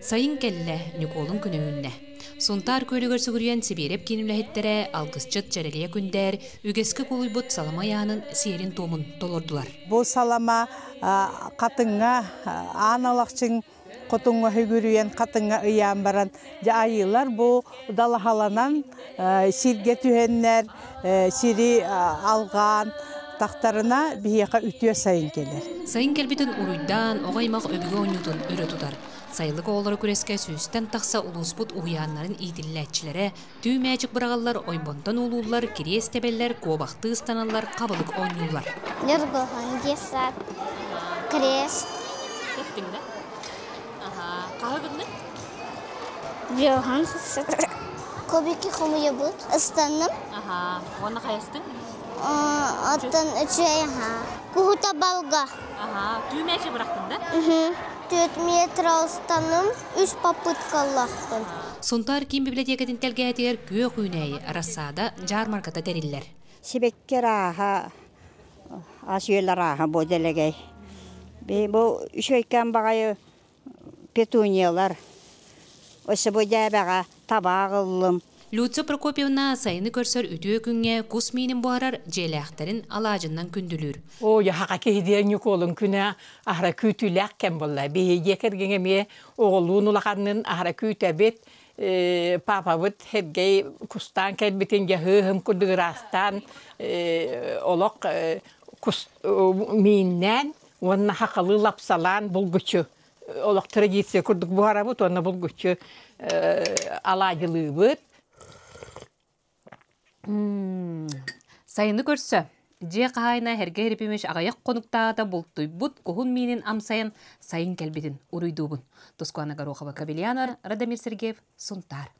Сайын кэллэ, Ньукуолун күнэ үүннэ. Сунтаар күөлүгэр сүгүрүйэн Сибиэрэп киин үлэһиттэрэ алгысчыт Чэрэлийэ Күндээр үгэскэ кулуйбут салама ыйаанын сиэрин-туомун толордулар. Бу салама хатыҥҥа аан алахчын хотуҥҥа сүгүрүйэн хатыҥҥа ыйаан баран дьэ айыылар бу далаһаланан сиргэ түһэннэр сири алҕаан тахтарына биһиэхэ үтүө сайын кэлэр. Сайын кэлбитин уруйдаан оҕо аймах өбүгэ оонньуутун өрө тутар. Сайылык оҕолоро күрэскэ сүүстэн тахса улууспут уһуйааннарын иитиллээччилэрэ түү мээчик быраҕаллар, ойбонтон уулууллар, кириэс тэбэллэр, куобахтыы ыстаналлар, хабылык оонньууллар. Ньургуһун детсад, крест. Кэттиҥ да? Аха, хаһы гыннык? Бьохан Кубики хомуйабыт. Ыстанным. Аха, уонна хайастыҥ? Оттон үчүгэй аха. Куһута балга. Аха, түү мээчи бырахтын да? 4 метр алыстанным, үс попыткаллахпын. Сунтаар киин библиотекатын тэлгэһэтигэр күөх үүнээйи рассада дьаармарката тэриллэр. Сибэкки арааһа, ас-үөл арааһа бу дэлэгэй. Бу үчүгэйкээн баҕайы петуниялар. Өссө бу дьээбэҕэ табаах ыллым. Люция Прокопьевна сайыны көрсөр үтүө күҥҥэ кус миинин буһарар дьиэлээхтэрин алаадьыннан күндүлүүр. Оо, хака киһи диэн Ньукуолун күнэ аһара күүтүүлээх кэм буолла. Биһиги дьиэ кэргэҥ эмиэ оҕолуун улаханнын аһара күүтэбит. Папабыт Сергей кустаан кэлбитин дьаһыыһым курдук ыраастаан олох кус мииннээн уонна хахалы лапсалаан булгуччу олох традиция курдук буһарабыт уонна булгуччу алаадьылыыбыт. Сайыны көрсө дьиэ хаһаайына Сергей Репимович аҕыйах хонуктааҕыта бултуйбут куһун миинин амсайан сайын кэлбитин уруйдуубун. Тускуана Горохова, Кабельянар, Радомир Сергеев, Сунтаар.